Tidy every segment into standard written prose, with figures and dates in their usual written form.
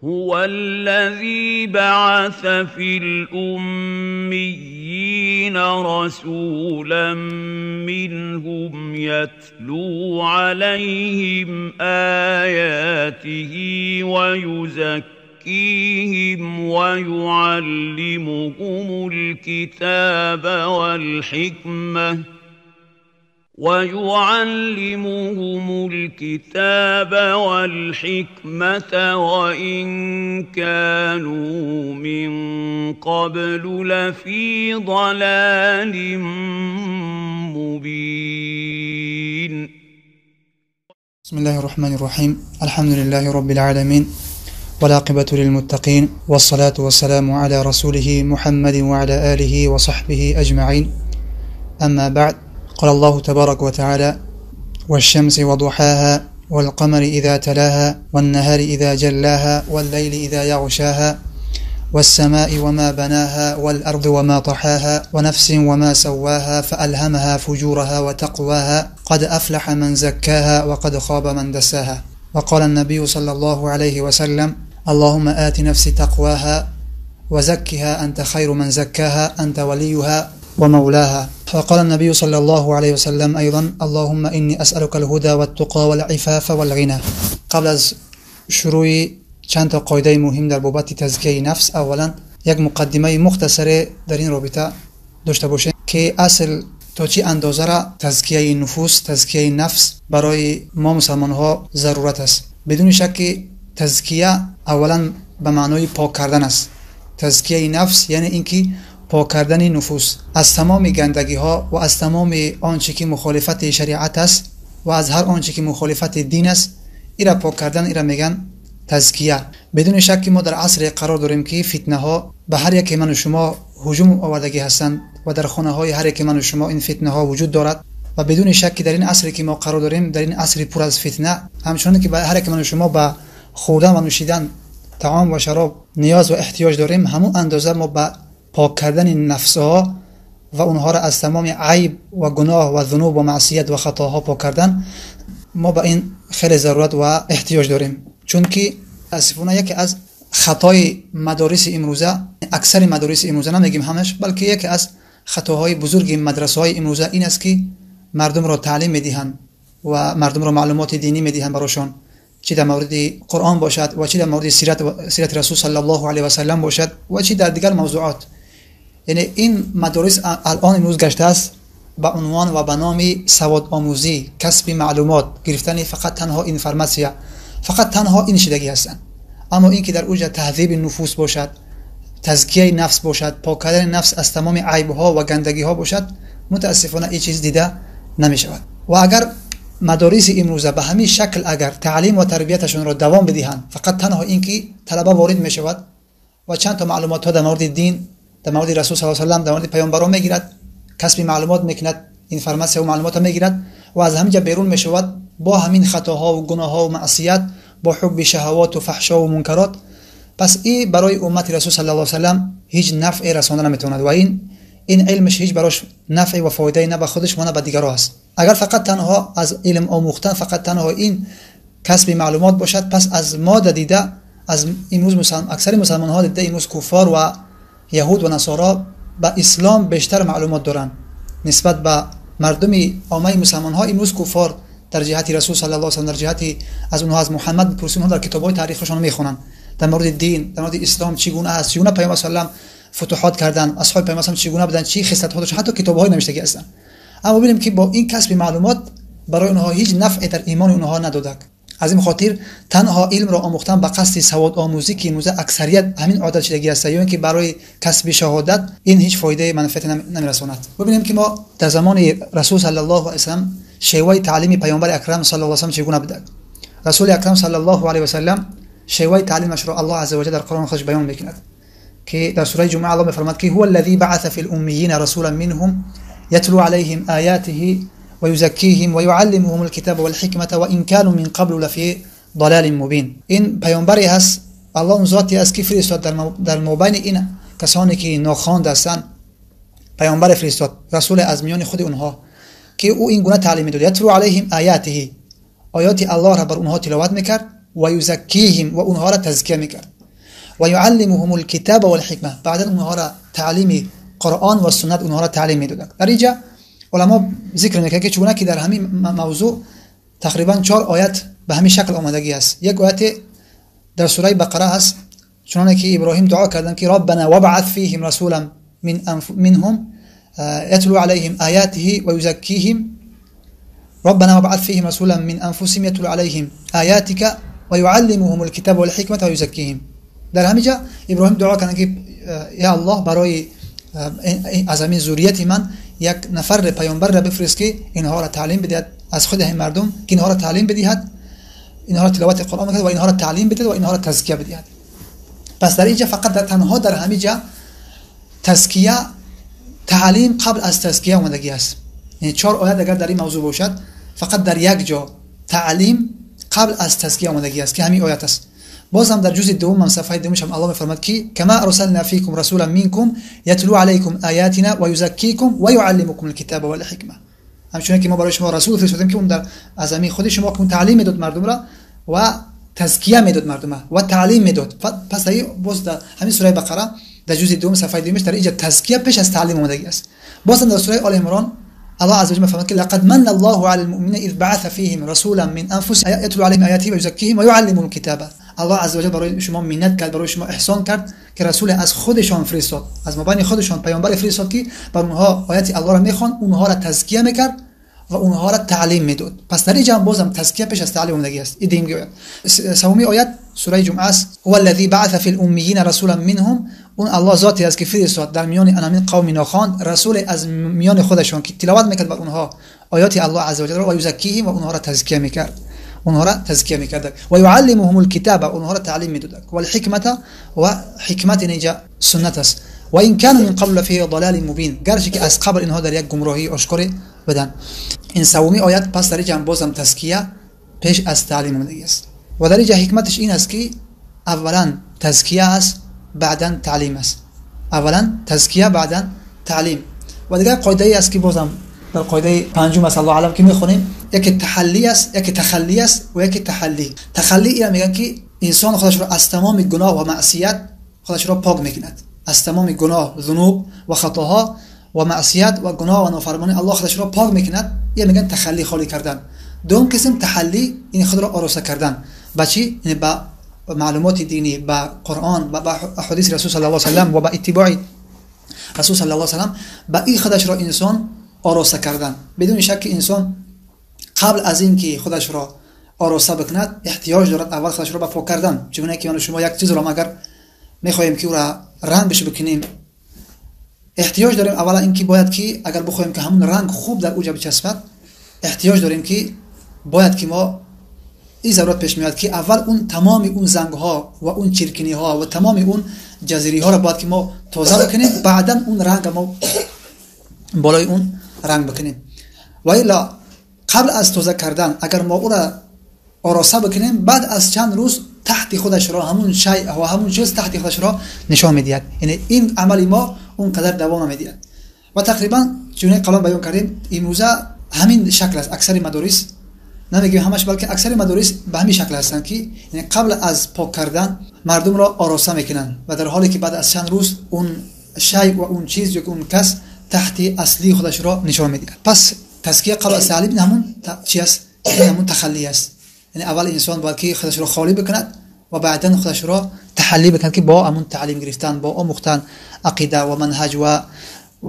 هو الذي بعث في الأميين رسولا منهم يتلو عليهم آياته ويزكيهم ويعلمهم الكتاب والحكمة ويعلمهم الكتاب والحكمة وإن كانوا من قبل لفي ضلال مبين. بسم الله الرحمن الرحيم. الحمد لله رب العالمين، والعاقبة للمتقين، والصلاة والسلام على رسوله محمد وعلى آله وصحبه أجمعين. أما بعد، قال الله تبارك وتعالى: والشمس وضحاها والقمر إذا تلاها والنهار إذا جلاها والليل إذا يغشاها والسماء وما بناها والأرض وما طحاها ونفس وما سواها فألهمها فجورها وتقواها قد أفلح من زكاها وقد خاب من دساها. وقال النبي صلى الله عليه وسلم: اللهم آت نفسي تقواها وزكها أنت خير من زكاها أنت وليها ومولاها. وقال النبي صلى الله عليه وسلم أيضا: اللهم إني أسألك الهدى والتقى والعفاف والغنى. قبل از شروع چند تا قاعده مهم در بابت تزکیه نفس، اولا یک مقدمه مختصره در این رابطه داشته باشیم که اصل تا چه اندازه را تزکیه نفوس، تزکیه نفس برای ما مسلمان ها ضرورت است. بدون شک تزکیه اولا به معنای پاک کردن است. تزکیه نفس یعنی اینکه پاک کردن نفوس از تمام گندگی ها و از تمام آنچه که مخالفت شریعت است و از هر آنچه که مخالفت دین است، ایرا پاک کردن، ایرا میگن تزکیه. بدون شک ما در عصر قرار داریم که فتنه ها به هر یک من و شما هجوم آوردگی هستند و در خانه های هر یک من و شما این فتنه ها وجود دارد و بدون شک در این عصری که ما قرار داریم، در این عصر پر از فتنه، همچنان که به هر یک من و شما به خوردن و نوشیدن طعام و شراب نیاز و احتیاج داریم، همون اندازه ما به پاک کردن نفس ها و اونها را از تمام عیب و گناه و ذنوب و معصیت و خطاها پاک کردن، ما به این خیلی ضرورت و احتیاج داریم. چون که متاسفانه یکی از خطای مدارس امروزه، اکثر مدارس امروزه، نمیگیم همش، بلکه یکی از خطاهای بزرگ مدرسه های امروزه این است که مردم را تعلیم میدهند و مردم را معلومات دینی میدهند براشون، چی در مورد قرآن باشد و چی در مورد سیرت رسول صلی الله علیه و سلم باشد و چی در دیگر موضوعات. یعنی این مدارس الان امروز گشته است به عنوان و به نام سواد آموزی، کسب معلومات، گرفتن فقط تنها اینفرماسیا، فقط تنها این شدگی هستند. اما اینکه در اوج تهذیب نفوس باشد، تزکیه نفس باشد، پاک کردن نفس از تمام عیب ها و گندگی ها باشد، متاسفانه این چیز دیده نمی شود. و اگر مدارس امروزه به همین شکل اگر تعلیم و تربیتشون را دوام بدهند، فقط تنها اینکه طلبه وارد می شود و چند تا معلومات ها در مورد دین، در مورد رسول صلی الله علیه و سلم، در مورد پیامبران میگیرد، کسب معلومات میکند، اینفرماسیا و معلومات میگیرد و از همینجا بیرون میشود با همین خطاها و گناهها و معصیت، با حب شهوات و فحشا و منکرات. پس این برای امت رسول صلی الله علیه و سلم هیچ نفعی رسانده نمیتواند و این علمش هیچ براش نفع و فایده نه به خودش و نه به دیگران است. اگر فقط تنها از علم آموختن، فقط تنها این کسب معلومات باشد، پس از ما دیده، از امروز اکثر مسلمان ها دیده، امروز کفار و یهود و نصارا به اسلام بیشتر معلومات دارند نسبت به مردم عامه مسلمان ها. امروز کفار در جهت رسول صلی الله علیه و سلم، در جهت از اونها، از محمد بپرسیم، اونها در کتاب‌های تاریخشون میخونن در مورد دین، در مورد اسلام چگونه است، چگونه پیامبر صلی الله علیه و فتوحات کردن، اصحاب پیامبر صلی چگونه بودن، چی خصلت‌ها داشتن، حتی کتاب‌های نوشتگی هستن. اما ببینیم که با این کسب معلومات برای اونها هیچ نفعی در ایمان اونها نداده. از این خاطر تنها علم را آموختن به قصد سواد آموزی که امروز اکثریت همین عادت شدگی است، یا اینکه برای کسب شهادت، این هیچ فایده منفعت نمیرساند. ببینیم که ما در زمان رسول صلی الله علیه و سلم شیوه تعلیم پیامبر اکرم صلی الله علیه و سلم چگونه بوده. رسول اکرم صلی الله علیه و سلم شیوه تعلیمش را الله عز وجل در قرآن خودش بیان میکند که در سوره جمعه الله میفرماد که هو الذی بعث فی الأمیین رسولا منهم یتلو علیهم آیاته ويزكيهم ويعلمهم الكتاب والحكمة وإن كانوا من قبل لفي ضلال مبين. این پیامبری هست، الله اون ذاتی است که فرستاد در مابین این کسانی که ناخواند هستند، پیامبر فرستاد، رسول از میان خود اونها که او این گونه تعلیم میداد. یتلو علیهم آیاته، آیات الله را بر اونها تلاوت میکرد، و یزکیهم و اونها را تزکیه میکرد، و یعلمهم الکتاب والحکمه، بعدا اونها را تعلیم قرآن و سنت اونها را تعلیم میدادند. در اینجا علما ذکر میکنه که چگونه که در همین موضوع تقریبا 4 آیت به همین شکل آمدگی است. یک آیت در سوره بقره هست، چنانه که ابراهیم دعا کردن که ربنا وابعث فیهم رسولا منهم يتلو عليهم آياته ويزكيهم، ربنا وابعث فيهم رسولا من أنفسهم يتلو عليهم آياتك ويعلمهم الكتاب والحكمة ويزكيهم. در همینجا ابراهیم دعا کردن که یا الله برای از همین ذریت من یک نفر پیامبر را بفرست که اینها را تعلیم بدهد، از خود همین مردم که اینها را تعلیم بدهد، اینها را تلاوت قرآن بکند و اینها را تعلیم بدهد و اینها را تزکیه بدهد. پس در اینجا فقط در تنها در همینجا تزکیه، تعلیم قبل از تزکیه آمدگی است. یعنی 4 آیت اگر در این موضوع باشد، فقط در یک جا تعلیم قبل از تزکیه آمدگی است که همین آیت است. باز هم در جزء دوم هم صفحه دومش هم الله می‌فرماد که کما ارسلنا فیکم رسولا منکم یتلو علیکم آیاتنا و یزکیکم و یعلمکم الکتاب والحکمه. همچنین که ما برای شما رسول فرستادیم که اون در از همین خود شما که تعلیم میداد مردم را و تزکیه میداد مردم و تعلیم میداد. پس در باز در همین سوره بقره در جزء دوم صفحه دومش در اینجا تزکیه پیش از تعلیم آمدگی است. باز هم در سوره آل عمران الله عز وجل می‌فرماید که لقد من الله علی المؤمنین اذ بعث فیهم رسولا من انفسهم یتلو علیهم آیاته و یزکیهم و یعلمهم الکتاب. الله عز وجل برای شما منت کرد، برای شما احسان کرد که رسول از خودشان فرستاد، از مابین خودشان پیامبر فرستاد که بر اونها آیات الله را میخوان، اونها را تزکیه میکرد و اونها را تعلیم میداد. پس در اینجا بازم تزکیه پیش از تعلیم آمدگی است. این دیگه آیت. سومی آیت سوره جمعه است، هو الذی بعث فی الامیین رسولا منهم. اون الله ذاتی است که فرستاد در میان همین قوم ناخوان رسول از میان خودشان که تلاوت میکرد بر اونها آیات الله عز وجل را و یزکیهم و اونها را تزکیه میکرد، اونها را تزکیه میکرد، و یعلمهم الکتاب اونها را تعلیم میداد، و الحکمت و حکمت اینجا سنت است، و این کان من قبل فی ضلال مبین، گرچه که از قبل اینها در یک گمراهی آشکار بدن. این سومی آیت. پس در اینجا بازم تزکیه پیش از تعلیم آمدگی است. و در اینجا حکمتش این است که اولا تزکیه است، بعدا تعلیم است. اولا تزکیه، بعدا تعلیم. و دیگر قاعده ای است که بازم در قاعده پنجم است الله اعلم که میخونیم، یکی تحلی است، یکی تخلی است و یکی تحلی. تخلی اینا میگن که انسان خودش را از تمام گناه و معصیت خودش را پاک میکند، از تمام گناه، ذنوب و خطاها و معصیت و گناه و نافرمانی الله خودش را پاک میکند. یا میگن تخلی، خالی کردن. دوم قسم تحلی، این خود را آراسته کردن با چی؟ یعنی با معلومات دینی، با قرآن و با احادیث رسول صلی الله علیه و سلم و با اتباع رسول صلی الله علیه و سلم، با این خودش را انسان آراسته کردن. بدون شک انسان قبل از اینکه خودش را آراسته بکند احتیاج دارد اول خودش را به پاک کردن. چون که شما یک چیز را اگر میخواهیم که او را رنگش بکنیم احتیاج داریم اولا اینکه باید که اگر بخوایم که همون رنگ خوب در اوجا بچسبد، احتیاج داریم که باید که ما این ضرورت پیش میاد که اول اون تمام اون زنگ ها و اون چرکنی ها و تمام اون جزیری ها را باید که ما تازه بکنیم، بعدا اون رنگ ما بالای اون رنگ بکنیم. و الا قبل از تازه کردن اگر ما او را آراسته بکنیم، بعد از چند روز تحت خودش را همون شیء و همون چیز تحت خودش را نشان میدهد. یعنی این عمل ما اون قدر دوام نمیدهد. و تقریبا چون قبلا بیان کردیم امروزه همین شکل است. اکثر مدارس، نمیگیم همش، بلکه اکثر مدارس به همین شکل هستند که یعنی قبل از پاک کردن مردم را آراسته میکنن و در حالی که بعد از چند روز اون شیء و اون چیز یا اون کس تحت اصلی خودش را نشان میدهد. پس تزکیه قبل از تعلیم همون چی است؟ همون تخلی است. یعنی اول انسان باید که خودش را خالی بکند و بعدا خودش را تحلی بکند که با همون تعلیم گرفتن، با آموختن عقیده و منهج و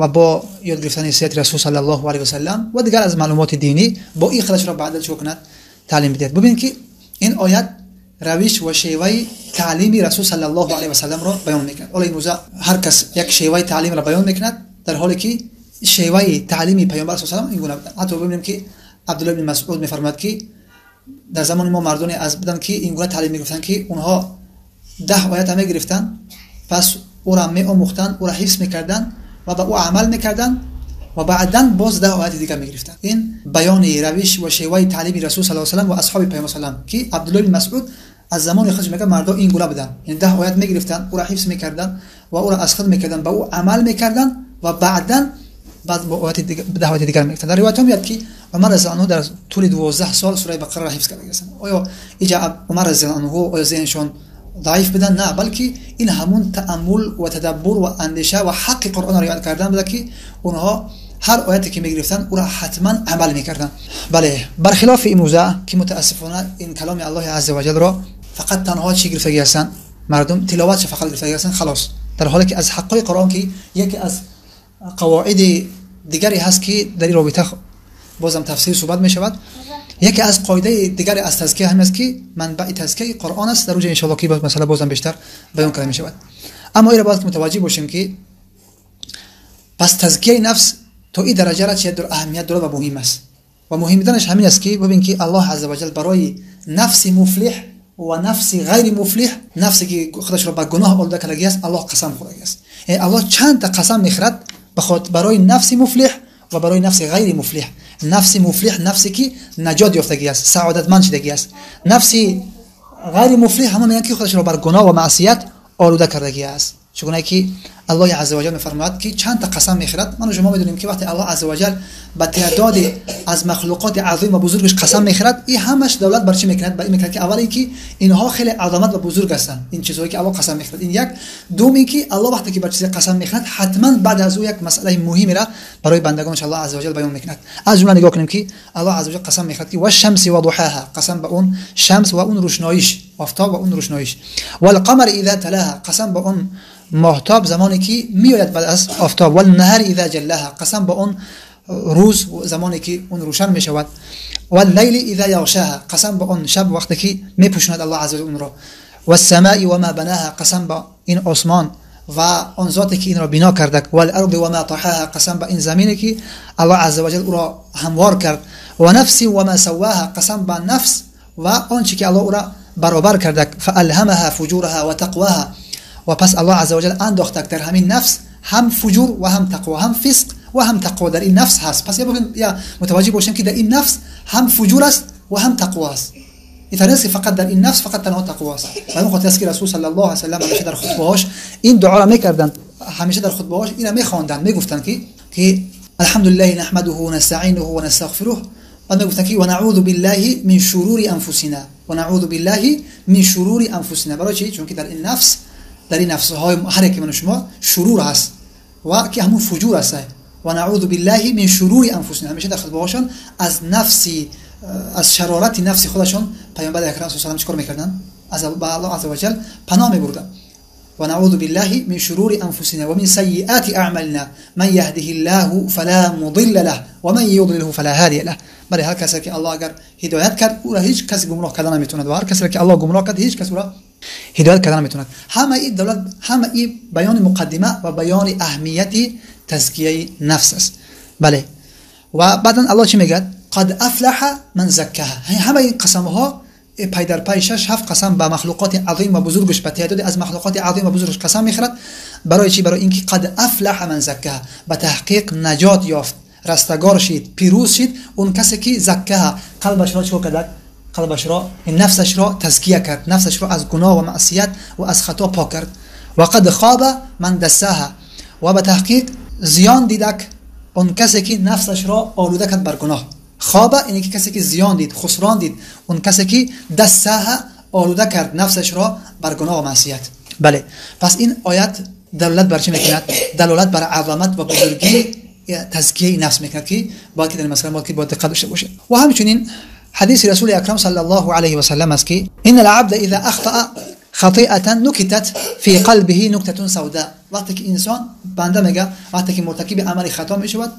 با یاد گرفتن سیرت رسول صلی الله علیه و سلم و دیگر از معلومات دینی، با این خودش را بعدا چه کند؟ تعلیم بدهد. ببینید که این آیت روش و شیوه تعلیم رسول صلی الله علیه و سلم را بیان میکند. حالا این هر کس یک شیوه تعلیم را بیان میکند، در حالی که شیوه تعلیم پیامبر صلی الله علیه و سلم این گونه بود. حتی ببینیم که عبدالله بن مسعود میفرماد که در زمان ما مردانی از بودن که این گونه تعلیم میگرفتن که اونها 10 آیت هم میگرفتن، پس او را میآموختن، او را حفظ میکردن و با او عمل میکردن و بعدا باز 10 آیت دیگه میگرفتن. این بیان روش و شیوه تعلیم رسول صلی الله علیه و سلم و اصحاب پیامبر صلی الله علیه و سلم که عبدالله بن مسعود از زمان خودش میگه مردا این گونه بودن، یعنی 10 آیت میگرفتن، او را حفظ میکردن و او را از خود میکردن، با او عمل میکردن و بعدا بعد با آیات دیگه 10 آیت دیگر میگرفتن. در روایت میاد که عمر رضی الله عنه در طول 12 سال سوره بقره را حفظ کرده هستند. آیا اینجا عمر رضی الله عنه آیا ذهنشون ضعیف بدن؟ نه، بلکه این همون تأمل و تدبر و اندیشه و حق قرآن را رعایت کردن بوده که اونها هر آیتی که میگرفتن او را حتما عمل میکردن. بله، برخلاف امروزه که متاسفانه این کلام الله عز و جل را فقط تنها چی گرفتگی هستن؟ مردم تلاوتش فقط گرفتگی هستن، خلاص. در حالی که از حقای قرآن که یکی از قواعد دیگری هست که در این رابطه بازم تفسیر صحبت می شود، یکی از قاعده دیگری از تزکیه هم است که منبع تزکیه قرآن است. در اونجا ان شاء الله که باز مسئله بازم بیشتر بیان کرده می شود. اما این را باید متوجه باشیم که پس تزکیه نفس تا این درجه را چه در اهمیت دارد و مهم است. و مهم بودنش همین است که ببین که الله عز وجل برای نفس مفلح و نفس غیر مفلح، نفسی که خودش را به گناه آلوده کرده است، الله قسم خورده است. یعنی الله چند تا قسم میخورد برای نفس مفلح و برای نفس غیر مفلح. نفس مفلح نفسی که نجات یافتگی است، سعادتمند شدگی است. نفس غیر مفلح همون میگن که خودش را بر گناه و معصیت آلوده کردگی است. چگونه که الله عز وجل میفرماید که چند تا قسم میخورد. من و شما میدونیم که وقتی الله عز وجل به تعداد از مخلوقات عظیم و بزرگش قسم میخورد، این همش دولت بر چی میکند؟ بر این میکند که اول اینکه اینها خیلی عظمت و بزرگ هستند، این چیزهایی که الله قسم میخورد، این یک. دوم اینکه الله وقتی که بر چیزی قسم میخورد حتما بعد از او یک مسئله مهمی را برای بندگانش الله عز وجل بیان میکند. از جمله نگاه کنیم که الله عز وجل قسم میخورد که والشمس وضحاها، قسم به اون شمس و اون روشناییش، آفتاب و اون روشناییش، والقمر اذا تلاها، قسم به اون ماهتاب زمانی که میآید بعد از آفتاب، والنهار اذا جلاها، قسم به اون روز زمانی که اون روشن میشود، واللیل اذا یغشاها، قسم به اون شب وقتی که میپوشاند الله عز وجل اون را، والسماء وما بناها، قسم به این آسمان و آن ذاتی که این را بنا کرده، والارض وما طحاها، قسم به این زمینی که الله عز وجل او را هموار کرد، و نفس وما سواها، قسم به نفس و آنچه که الله او را برابر کرده، فالهمها فجورها و تقواها، و پس الله عز وجل انداخته در همین نفس هم فجور و هم تقوا، هم فسق و هم تقوا در این نفس هست. پس یا متوجه باشیم که در این نفس هم فجور است و هم تقوا است. این نیست فقط در این نفس فقط تنها تقوا است. و این خاطر است که رسول صلی الله علیه و سلم همیشه در خطبه‌هاش این دعا را میکردند، همیشه در خطبه‌هاش اینو میخواندند، میگفتند که الحمد لله نحمده و نستعینه و نستغفره، بعد میگفتند که و نعوذ بالله من شرور انفسنا، و نعوذ بالله من شرور انفسنا. برای چی؟ چون که در این نفس، در این نفس های هر یک من شما شرور هست و که همون فجور هست. و نعوذ بالله من شرور انفسنا، همیشه در خطبه‌هاشون از نفسی، از شرارت نفس خودشون پیامبر اکرم صلی الله علیه و سلم چیکار میکردن؟ از الله عز وجل پناه میبردن. و نعوذ بالله من شرور انفسنا و من سیئات اعمالنا من یهده الله فلا مضل له و من یضلله فلا هادی له. برای هر کسی که الله اگر هدایت کرد او را هیچ کسی گمراه کردن نمیتونه و هر کسی که الله گمراه کرد هیچ کس او را هدایت کردن نمیتونه. همه این دولت، همه این بیان مقدمه و بیان اهمیت تزکیه نفس است. بله، و بعدا الله چی میگه؟ قد افلح من زکاها. همه این قسم ها پای در پای 6 7 قسم به مخلوقات عظیم و بزرگش، به تعداد از مخلوقات عظیم و بزرگش قسم میخورد. برای چی؟ برای اینکه قد افلح من زکاها، به تحقیق نجات یافت، رستگار شد، پیروز شد اون کسی که زکاها، قلبش را چیکار کرد؟ قلبش را، نفسش را تزکیه کرد، نفسش را از گناه و معصیت و از خطا پاک کرد. و قد خاب من دساها، و به تحقیق زیان دیدک اون کسی که نفسش را آلوده کرد بر گناه. خواب اینه که کسی که زیان دید، خسران دید، اون کسی که دساها آلوده کرد نفسش را بر گناه و معصیت. بله، پس این آیت دلالت بر چی میکند؟ دلالت بر عظمت و بزرگی تزکیه نفس میکند که باید که در مسئله باید که باید دقت داشته باشه. و همچنین حدیث رسول اکرم صلی الله علیه و سلم است که ان العبد اذا اخطأ خطیئة نكتت في قلبه نكتة سوداء. وقتی که انسان، بنده میگه، وقتی که مرتکب عمل خطا میشود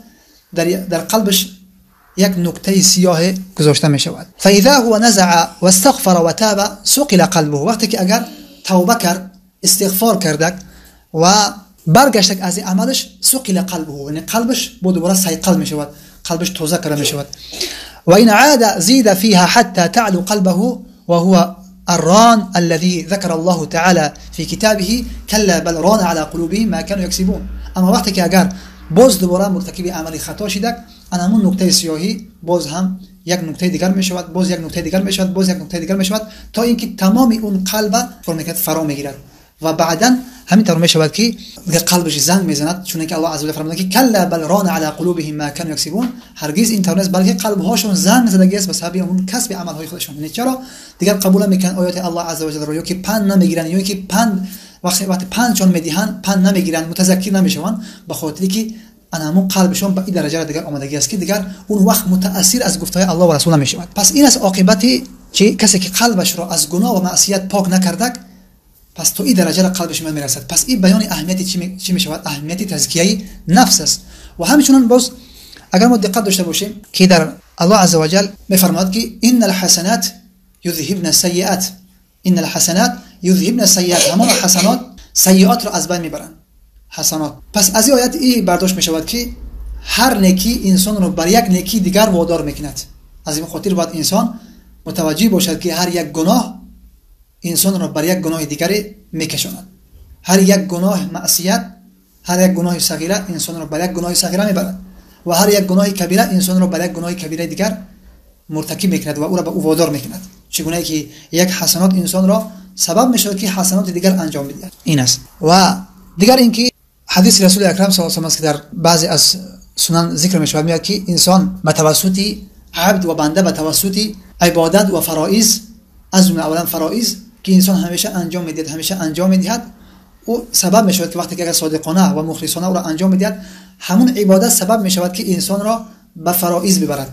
در قلبش یک نکته سیاه گذاشته می شود. فاذا هو نزع واستغفر وتاب سقل قلبه. وقتی که اگر توبه کرد، استغفار کرد و برگشت از عملش، سقل قلبه، یعنی قلبش با دوباره صیقل می شود، قلبش تازه کرده می شود. و این عاد زید فيها حتى تعلو قلبه وهو الران الذي ذكر الله تعالى في كتابه كلا بل ران على قلوبهم ما كانوا يكسبون. اما وقتی که اگر باز دوباره مرتکب عمل خطا شدک، همون نکته سیاهی باز هم یک نکته دیگر می شود، باز یک نکته دیگر می شود، باز یک نکته دیگر می شود، تا اینکه تمام اون قلب فرا میگیرد و بعدا ҳамин тавр мешавад ки дигар қалбаш занг мезанад, чунки Аллоҳ азза ва ҷалла фармуда ки калла бал рона ала қулубиҳим ма кану яксибун, ҳаргиз ин тавр нест, балки қалбҳошон занг задагӣ аст ба сабаби он касби амалҳои худашон. Яъне чаро дигар қабул намекунанд оёти Аллоҳ азза ва ҷалларо, ё ки панд намегиранд, ё ки панд вақте пандшон медиҳанд панд намегиранд, мутазаккир намешаванд, ба хотире ки ана ҳамон қалбшон ба ин дараҷа дигар омадагӣ аст ки дигар он вақт мутаассир аз гуфтаҳои Аллоҳ ва Расул намешавад. Пас ин аст оқибати ки касе ки қалбашро аз гуноҳ ва маъсият пок накардак, пас то ин дараҷаро қалбаш мерасад. Пас ин баёни аҳамияти чӣ мешавад? Аҳамияти тазкияи нафс аст. Ва ҳамчунон боз агар мо диққат дошта бошем ки дар Аллоҳ азза ва ҷал мефармояд ки инна алҳасанат юзҳибна сайиат, инна алҳасанат юзҳибна сайиат, ҳамон ҳасанот сайиотро аз байн мебаранд. ҳасанот. Пас аз ин оят ин бардошт мешавад ки ҳар некӣ инсонро бар як некӣ дигар водор мекунад. Аз ин хотир бояд инсон мутаваҷҷеҳ бошад ки ҳар як гуноҳ инсонро бар як гуноҳи дигаре мекашонад. Ҳар як гуноҳ маъсият, ҳар як гуноҳи сағира инсонро бар як гуноҳи сағира мебарад ва ҳар як гуноҳи кабира инсонро бар як гуноҳи кабираи дигар муртакиб мекунад ва ӯро ба ӯ водор мекунад. Чигунае ки як ҳасанот инсонро сабаб мешавад ки ҳасаноти дигар анҷом бидиҳад. Ин аст. Ва дигар ин ки ҳадиси Расули Акрам саллаллоҳу алайҳи васаллам аст ки дар баъзе аз сунан зикр мешавад, мегӯяд ки инсон ба тавассути абд ва банда ба тавассути ибодат ва фароиз, аз ҷумла аввалан фароиз ки инсон ҳамеша анҷом медиҳад, ҳамеша анҷом медиҳад, ӯ сабаб мешавад ки вақте ки агар содиқона ва мухлисона ӯро анҷом медиҳад, ҳамон ибодат сабаб мешавад ки инсонро ба фароиз бибарад.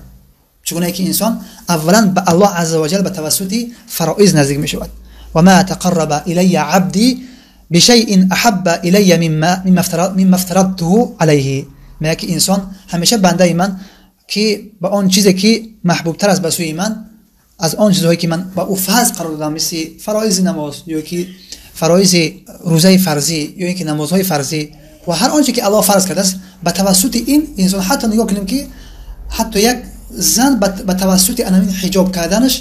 Чигунае ки инсон аввалан ба Аллоҳ азза ва ҷал ба тавассути фароиз наздик мешавад. Ва ма тақарраба илайя абди бишайин аҳабба илайя мимма афтарадтуҳу алайҳи. Мегӯяд ки инсон ҳамеша бандаи ман ки ба он чизе ки маҳбубтар аст ба сӯи ман, аз он чизҳое ки ман ба ӯ фарз қарор додам, мисли фароизи намоз ё ки фароизи рӯзаи фарзӣ ё ин ки намозҳои фарзӣ ва ҳар он чизе ки Аллоҳ фарз кардааст, ба тавассути ин инсон ҳатто нигоҳ кунем ки ҳатто як зан ба тавассути анамин ҳиҷоб карданаш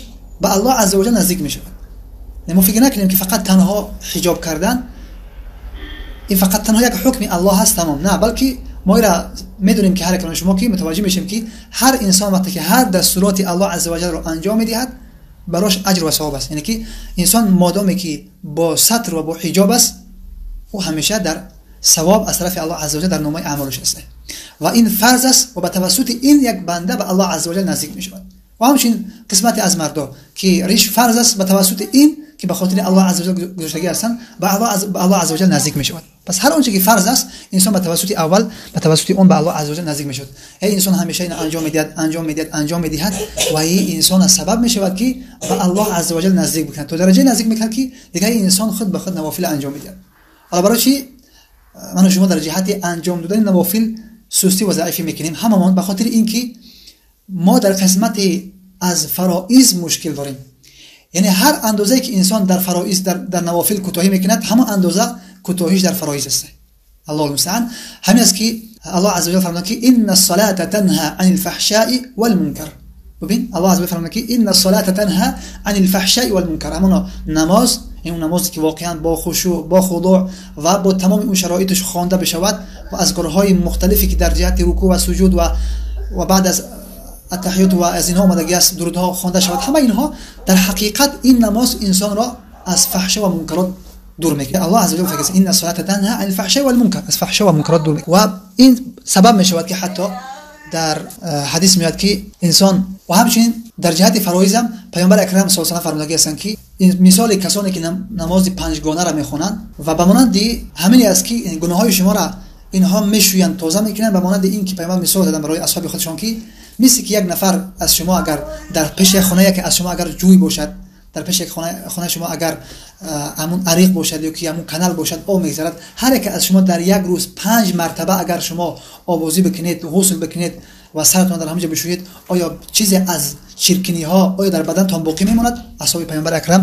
ба Аллоҳ азза ва ҷал наздик мешавад. Мо фикр накунем ки фақат танҳо ҳиҷоб кардан ин фақат танҳо як ҳукми Аллоҳ ҳаст, тамом. На, балки мо инро медонем ки ҳар як шумо ки мутаваҷҷеҳ мешем ки ҳар инсон вақте ки ҳар дастуроти Аллоҳ азза ва ҷалро анҷом медиҳад, барош аҷр ва савоб аст. Яъне ки инсон модоме ки бо сатр ва бо ҳиҷоб аст, ӯ ҳамеша дар савоб аз тарафи Аллоҳ азза ва ҷал дар номаи аъмолаш аст ва ин фарз аст ва ба тавассути ин як банда ба Аллоҳ азза ва ҷал наздик мешавад. Ва ҳамчунин қисмате аз мардо ки риш фарз аст, ба тавассути ин ки ба хотири Аллоҳ азза ва ҷал гузоштагӣ ҳастанд, ба Аллоҳ азза ва ҷал наздик мешавад. Пас ҳар он чизе ки фарз аст, инсон ба тавассути аввал, ба тавассути он ба Аллоҳ азза ва ҷал наздик мешавад. Эй инсон ҳамеша инро анҷом медиҳад, анҷом медиҳад, анҷом медиҳад ва ин инсон сабаб мешавад ки ба Аллоҳ азза ва ҷал наздик бикунад, то дараҷае наздик мекунад ки дигар инсон худ ба худ навофил анҷом медиҳад. Ҳоло барои чӣ ман ва шумо дар ҷиҳати анҷом додани навофил сустӣ ва заифӣ мекунем? Ҳамамон ба хотири ин ки мо дар қисмати аз фароиз мушкил дорем. Яъне ҳар андозае ки инсон дар фароиз, дар навофил кӯтоҳӣ мекунад, ҳамон андоза кӯтоҳиш дар фароиз аст. Аллоҳ мустаъан. Ҳамин аст ки Аллоҳ азза ва ҷал фармуд ки инна ас-салата танҳа анил фаҳшаи вал мункар. Бибин, Аллоҳ азза ва ҷал фармуд ки инна ас-салата танҳа анил фаҳшаи вал мункар. Ҳамон намоз, ин намозе ки воқеан бо хушӯъ, бо худӯъ ва бо тамоми он шароиташ хонда бишавад ва аз корҳои мухталифе ки дар ҷиҳати рукӯъ ва суҷуд ва баъд аз аттаҳиёт ва аз инҳо омадагӣ аст, дурудҳо хонда шавад, ҳама инҳо дар ҳақиқат ин намоз инсонро аз фаҳша ва мункарот дур мекунад. Аллоҳ азза ва ҷал фармуд инна ас-салата танҳа анил фаҳшаи вал мункар, аз фаҳша ва мункарот дур мекунад. Ва ин сабаб мешавад ки ҳатто дар ҳадис меояд ки инсон ва ҳамчунин дар ҷиҳати фароиз ҳам Паёмбари Акрам саллаллоҳу алайҳи васаллам фармудагӣ ҳастанд ки мисоли касоне ки намози панҷгонаро мехонанд ва ба монанди ҳамине аст ки гуноҳҳои шуморо инҳо мешӯянд, тоза мекунанд, ба монанди ин ки Паёмбар мисол доданд барои асҳоби худашон ки мисли ки як нафар аз шумо агар дар пеши як хона, яке аз шумо агар ҷӯй бошад, дар пеши як хонаи шумо агар ҳамун ариқ бошад ё ки ҳамун канал бошад, об мегзарад, ҳар яке аз шумо дар як рӯз 5 мартаба агар шумо обозӣ бикунед, ғусл бикунед ва саратон дар ҳамҷа бишӯед, оё чизе аз чиркиниҳо оё дар бадантон боқӣ мемонад? Асҳоби Паёмбари Акрам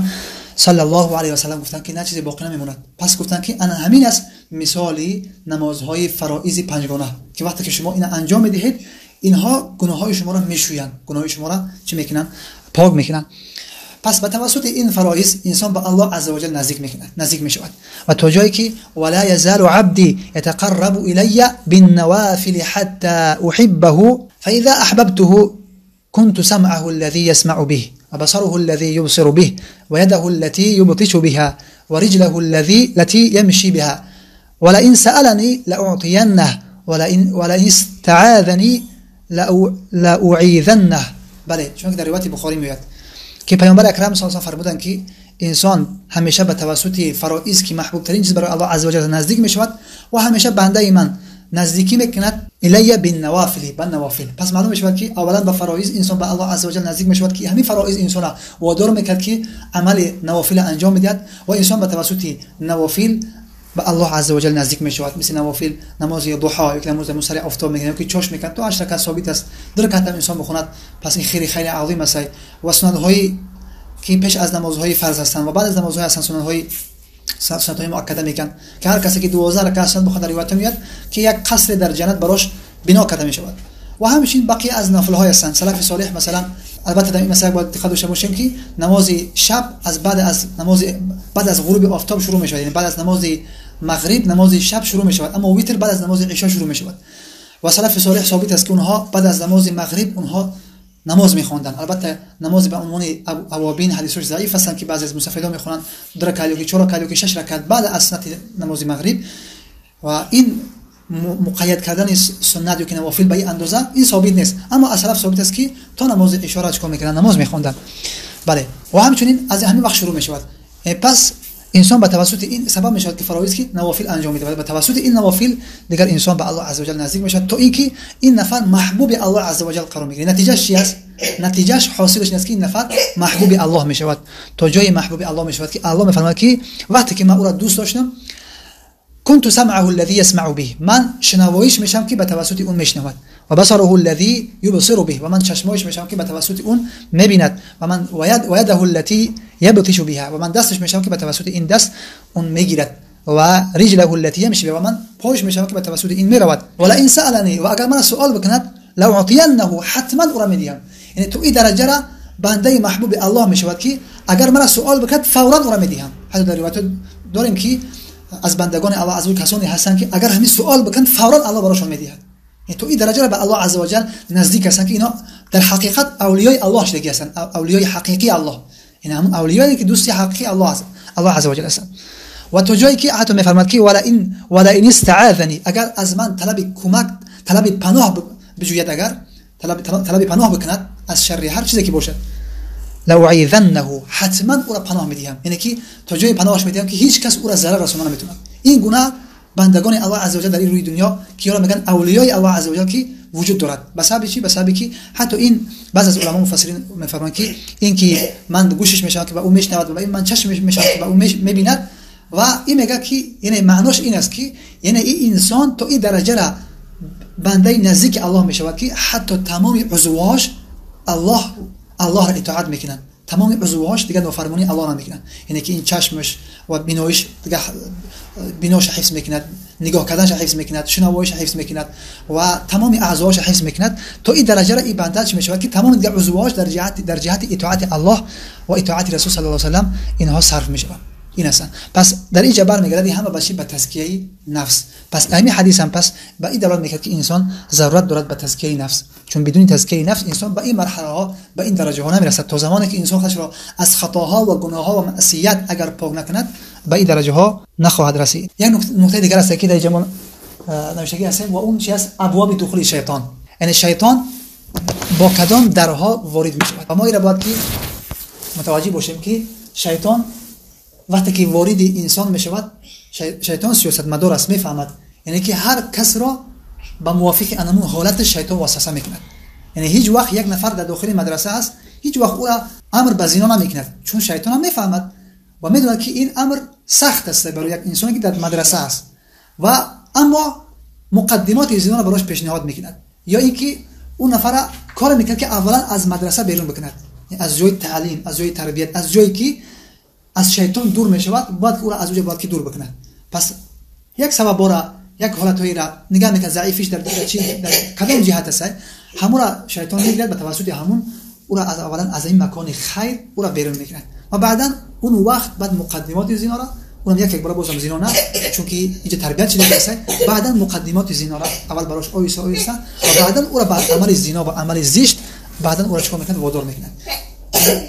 саллаллоҳу алайҳи васаллам гуфтанд ки на, чизе боқӣ намемонад. Пас гуфтанд ки ана ҳамин аст мисоли намозҳои фароизи панҷгона ки вақте ки шумо ина анҷом медиҳед, инҳо гуноҳҳои шуморо мешӯянд, гуноҳҳои шуморо чӣ мекунанд? Пок мекунанд. Пас ба тавассути ин фароиз инсон ба Аллоҳ азза ва ҷал наздик мекунад, наздик мешавад ва то ҷое ки вала язалу абди ятақаррабу илайя биннавафили ҳатта уҳиббаҳу фаиза аҳбабтуҳу кунту самъаҳу аллази ясмаъу биҳ ва басаруҳу аллази юбсиру биҳ ва ядаҳу аллати юбтишу биҳа ва риҷлаҳу аллати ямши биҳа. ولئن سألني لأعطينه ولئن استعاذني لأعيذنه. بله، چون که در روایت بخاری میاد که پیامبر اکرم صلی الله علیه و فرمودند که انسان همیشه به توسط فرائض که محبوب ترین چیز برای الله عزوجل نزدیک میشود و همیشه بنده من نزدیکی میکند الی بالنوافل، بالنوافل. پس معلوم میشود که اولا به فرائض انسان به الله عزوجل نزدیک میشود که همین فرائض انسان را وادار میکرد که عمل نوافل انجام میدهد و انسان به توسط نوافل به الله عزوجل نزدیک میشود. مثل نوافل نماز ضحا، یک نماز مسری آفتاب میکنه که چاش میکند تو 8 رکعت ثابت است، 2 رکعت هم انسان بخواند، پس این خیلی خیلی عظیم است. و سنت های که پیش از نمازهای فرض هستند و بعد از نمازهای هستند، سنت های مؤکده میکن که هر کسی که 12 رکعت سنت بخواند، روایت میاد که یک قصر در جنت براش بنا کرده میشود. و همچنین بقیه از نفل های هستند. سلف صالح مثلا، البته در این مسئله باید دقت داشته باشیم که نماز شب از بعد از نماز بعد از غروب آفتاب شروع میشود، یعنی بعد از نماز مغرب نماز شب شروع میشود، اما ویتر بعد از نماز عشا شروع میشود. و سلف صالح ثابت است که اونها بعد از نماز مغرب اونها نماز میخواندند. البته نماز به عنوان اوابین حدیثش ضعیف هستند که بعضی از مستفیدان میخوانند 2 رکعت یا 4 رکعت یا 6 رکعت بعد از سنت نماز مغرب. و این مقید کردن سنت یا که نوافل به این اندازه این ثابت نیست، اما از سلف ثابت است که تا نماز عشا را چیکار میکردن؟ نماز میخواندند. بله، و همچنین از همین وقت شروع میشود. پس انسان به توسط این سبب میشود که فرایض که نوافل انجام میده، به توسط این نوافل دیگر انسان به الله عزوجل نزدیک میشود تا اینکه این نفر محبوب الله عزوجل قرار میگیره. نتیجهش چی است؟ نتیجهش حاصلش این است که این نفر محبوب الله میشود، تا جای محبوب الله میشود که الله میفرماید که وقتی که من او را دوست داشتم، كنت سمعه الذي يسمع به، من شنواییش میشم که به توسط اون میشنود، و بصره الذي يبصر به، و من چشمایش میشم که به توسط اون میبیند، و من و يده التي يبطش بها، و من دستش میشم که به توسط این دست اون میگیرد، و رجله التي يمشي بها، و من پایش میشم که به توسط این میرود. ولئن سألني، و اگر من سوال بکند، لأعطينه، حتما او را میدهم. یعنی تو این درجه را بنده محبوب الله میشود که اگر من سوال بکند فورا او را میدهم. حتی در روایت داریم که از بندگان الله از اون کسانی هستند که اگر همین سوال بکن فورا الله براشون میدهد. یعنی تو این درجه را به الله عزوجل نزدیک هستند که اینا در حقیقت اولیای الله شدگی هستند، اولیای حقیقی الله، یعنی همون اولیایی که دوستی حقیقی الله هست، الله عزوجل هستند. و تا جایی که حتی میفرماد که ولئن استعاذنی، اگر از من طلب کمک، طلب پناه بجوید، اگر طلب پناه بکند از شر هر چیزی که باشد، لأعيذنه، حتما او را پناه میدهم. یعنی که تا جای پناهش میدهم که هیچ کس او را ضرر رسانده نمیتونه. این گونه بندگان الله عزوجل در این روی دنیا که میگن اولیای الله عزوجل که وجود دارد. به سبب چی؟ به سبب که حتی این بعض از علما مفسرین میفرمایند که این که من گوشش میشم که به او میشنود و این من چشم میشم که به او میبیند، و این میگه که یعنی معناش این است که یعنی این انسان تا این درجه را بنده نزدیک الله میشود که حتی تمام عضوهاش الله را اطاعت میکنن، تمام عضوهاش دیگه نافرمانی الله را میکنن. یعنی که این چشمش و بینایش دیگه بیناش حفظ میکند، نگاه کردنش حفظ میکند، شنوایش حفظ میکند و تمام اعضاش حفظ میکند. تا این درجه را این بنده چی میشود که تمام دیگه عضوهاش در جهت اطاعت الله و اطاعت رسول صلی الله علیه و سلم اینها صرف میشود. این هستن. پس در اینجا برمیگرده همه باشی به تزکیه نفس. پس همین حدیث هم پس به این دلالت میکرد که انسان ضرورت دارد به تزکیه نفس، چون بدون تزکیه نفس انسان به این مرحله ها، به این درجه ها نمیرسد. تا زمانی که انسان خودش را از خطاها و گناه ها و معصیت اگر پاک نکند به این درجه ها نخواهد رسید. یک نکته دیگر است که در اینجا نوشته هستیم و اون چی است؟ ابواب دخول شیطان، یعنی شیطان با کدام درها وارد میشود. و ما این را باید که متوجه باشیم که شیطان وقتی که وارد انسان میشود، شیطان سیاست مدار است، میفهمد، یعنی که هر کس را به موافق انمون حالت شیطان وسوسه میکند. یعنی هیچ وقت یک نفر در داخل مدرسه است، هیچ وقت او را امر به زنا نمیکند، چون شیطان هم میفهمد و میدوند که این امر سخت است برای یک انسانی که در مدرسه است، و اما مقدمات زنا را براش پیشنهاد میکند، یا اینکه اون نفر کار میکند که اولا از مدرسه بیرون بکند، از جای تعلیم، از جای تربیت، از جایی که از شیطان دور میشود، باید او را از اونجا باید که دور بکنه. پس یک سبب را، یک حالتهایی را نگاه میکنه ضعیفش در چی، در کدام جهت است، همون را شیطان میگیرد، به توسط همون او را از اولا از این مکان خیر او را بیرون میکنه و بعدا اون وقت بعد مقدمات زنا را اونم یک یک بار بازم زنا نه، چون که اینجا تربیت شده است، بعدا مقدمات زنا را اول براش آیسته آیسته و بعدا او را بعد عمل زنا و عمل زشت بعدا او را چیکار میکنه؟ وادار میکنه.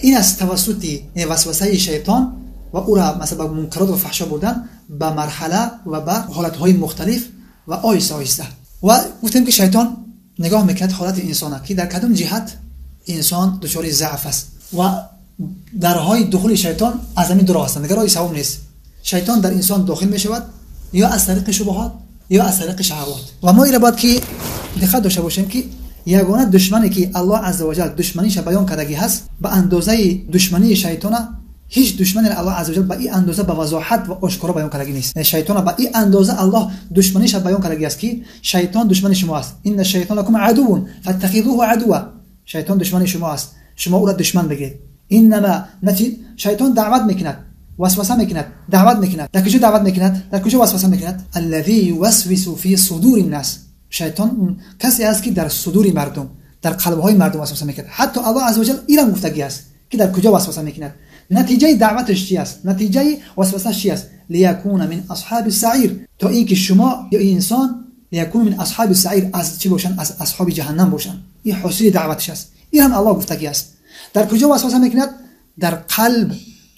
این از توسط وسوسه شیطان ва ӯро масалан ба мункарот ва фаҳшо бурдан ба марҳала ва ба ҳолатҳои мухталиф ва оҳиста оҳиста. Ва гуфтем ки шайтон нигоҳ мекунад ҳолати инсона ки дар кадом ҷиҳат инсон дучори заъф аст ва дарҳои духули шайтон аз ҳамин ду роҳ ҳастанд, дигар роҳи севум нест. Шайтон дар инсон дохил мешавад ё аз тариқи шубҳот ё аз тариқи шаҳавот. Ва мо инро бояд ки диққат дошта бошем ки ягона душмане ки Аллоҳ азза ва ҷал душманиша баён кардагӣ ҳаст, ба андозаи душмании шайтона ҳеҷ душманеро Аллоҳ азза ва ҷал ба ин андоза ба вазоҳат ва ошкоро баён кардагӣ нест. Шайтона ба ин андоза Аллоҳ душманиша баён кардагӣ аст ки шайтон душмани шумо аст. Инна шайтона лакум адувун фаттахизуҳу адува. Шайтон душмани шумо аст, шумо ӯро душман бигиред. Иннама шайтон даъват мекунад, васваса мекунад, даъват мекунад. Дар куҷо даъват мекунад? Дар куҷо васваса мекунад? Аллази ювасвису фи судури ннас. Шайтон касе аст ки дар судури мардум, дар қалбҳои мардум васваса мекунад. Ҳатто Аллоҳ азза ва ҷал инам гуфтагӣ аст ки дар куҷо васваса мекунад. Натиҷаи даъваташ чи аст? Натиҷаи васвасаш чи аст? Лиякуна мин асҳаби саир, то ин ки шумо ё инсон лиякуна мин асҳаби саир, аз чӣ бошанд? Аз асҳоби ҷаҳаннам бошанд. Ин ҳосили даъваташ аст. Ин ҳам Аллоҳ гуфтагӣ аст. Дар куҷо васваса мекунад? Дар қалб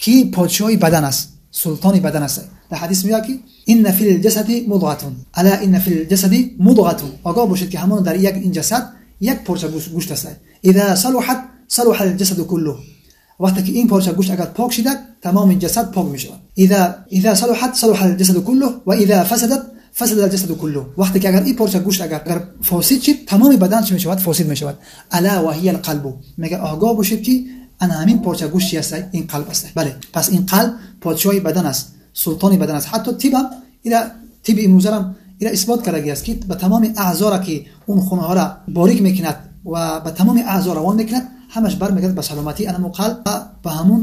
ки подшоҳи бадан аст, султони бадан аст. Дар ҳадис меояд ки инна фил ҷасади мудғатун, ала инна фил ҷасади мудғатун. Огоҳ бошед ки ҳамон дар як ин ҷасад як порча гӯшт аст. Иза салуҳат салуҳа алҷасаду куллуҳ. Вақте ки ин порча гӯшт агар пок шидад, тамоми ҷасад пок мешавад. Иза салуҳат салуҳа алҷасаду куллуҳ ва иза фасадат фасада алҷасаду куллуҳ. Вақте ки агар ин порча гӯшт агар фосид шид, тамоми бадан чӣ мешавад? Фосид мешавад. Ала ва ҳия алқалбу. Мега огоҳ бошед ки ана ҳамин порча гӯшт чи аст? Ин қалб аст. Бале, пас ин қалб подшоҳи бадан аст, султони бадан аст. Ҳатто тибам ила тиби имрӯзарам ила исбот кардагӣ аст ки ба тамоми аъзора ки он хунҳоро борик мекунад ва ба тамоми аъзо равон мекунад, ҳамаш бармегардад ба саломатии анаму қалб ва ба ҳамун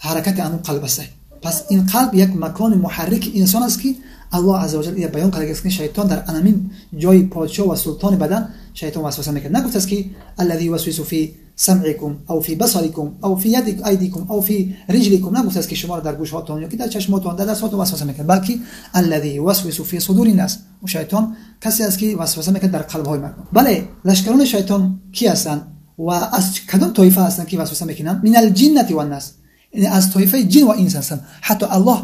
ҳаракати анун қалб аст. Пас ин қалб як макони муҳаррики инсон аст ки Аллоҳ азза ва ҷал ила баён кардагӣ аст ки шайтон дар анамин ҷои подшоҳ ва султони бадан шайтон васваса мекунад. Нагуфтааст ки аллази ювасвису фи самъикум ав фи басарикум ав фи айдикум ав фи риҷликум. Нагуфтааст ки шуморо дар гӯшҳотон ё ки дар чашмотон, дар дастҳотон васваса мекунад, балки аллази ювасвису фи судури ннас. Шайтон касе аст ки васваса мекунад дар қалбҳои мардум. Бале, лашкарони шайтон ки ҳастанд ва аз кадом тоифа ҳастанд ки васваса мекунанд? Мин алҷиннати ваннас, яъне аз тоифаи ҷин ва инс ҳастанд. Ҳатто Аллоҳ